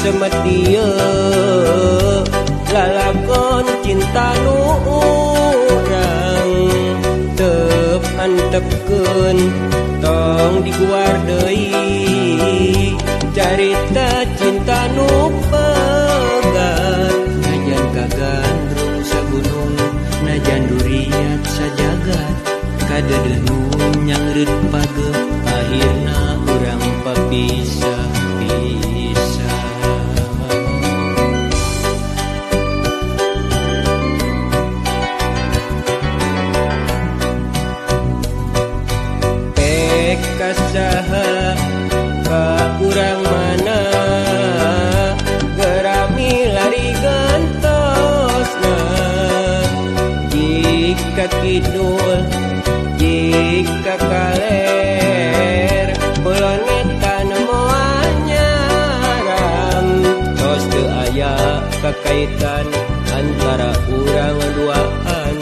semet dieu lalakon cinta nu urang teu antepkeun tong diguar deui carita cinta nu pegat najan kagandrung sagunung najan duriat sajagat kadeudeun nu nyangreut pageuh akhirna urang papisah-pisah. Pek kasaha ka urang mana gerami lari gantosna jika kidul jika kaler kulon ngetan moal nyaram tos teu aya kakaitan antara urang duaan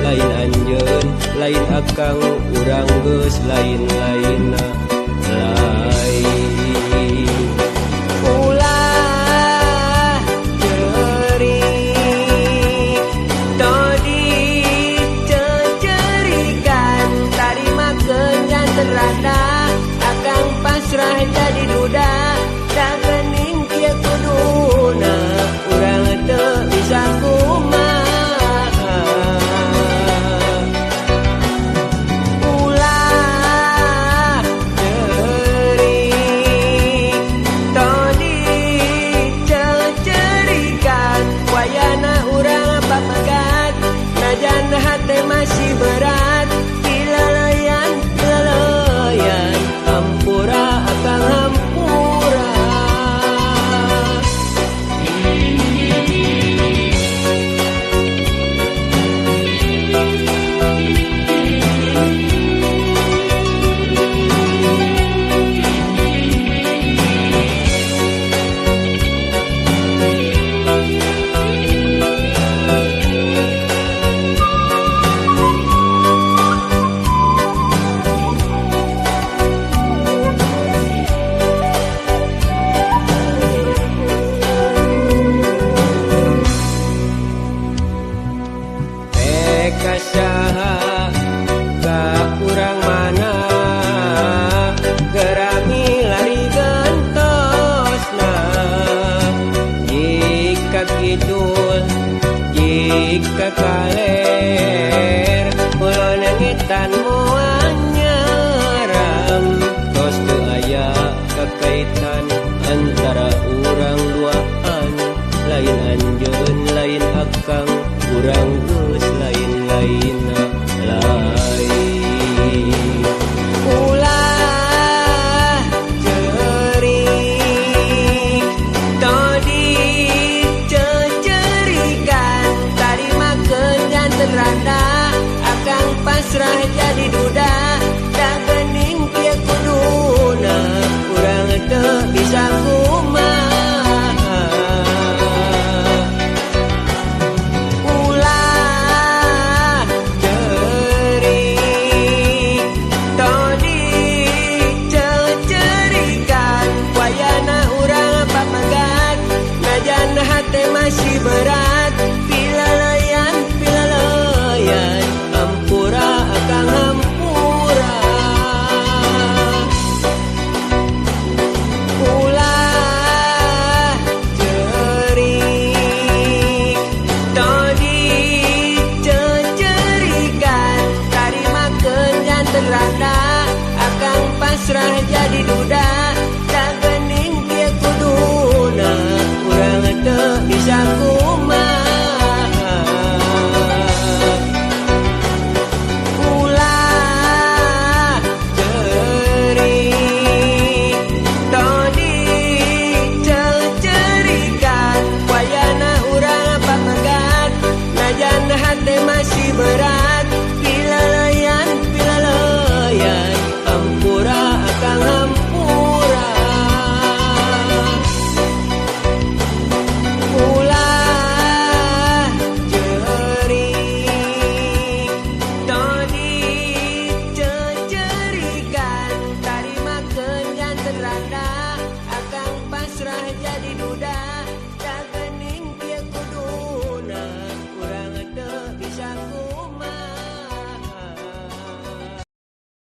lain anjeun lain akang urang geus lain-lainna lain. Ulah ceurik todi cecerikan tarimakeun janten rada akang pasrah jadi duda da geuning kieu kuduna urang teu bisa kumaha. Ulah ceurik todi cecerikan wayana urang papegat najan hate masih berat dilalayan lalayan hampura akang hampura. Kasaha ka urang mana gerami lari gantosna jika kidul jika kaler kulon ngetan moal nyaram tos teu aya kakaitan antara urang duaan lain anjeun lain akang urang geus lain-lainna lain. Ulah ceurik todi cecerikan tarimakeun janten rada akang pasrah jadi duda.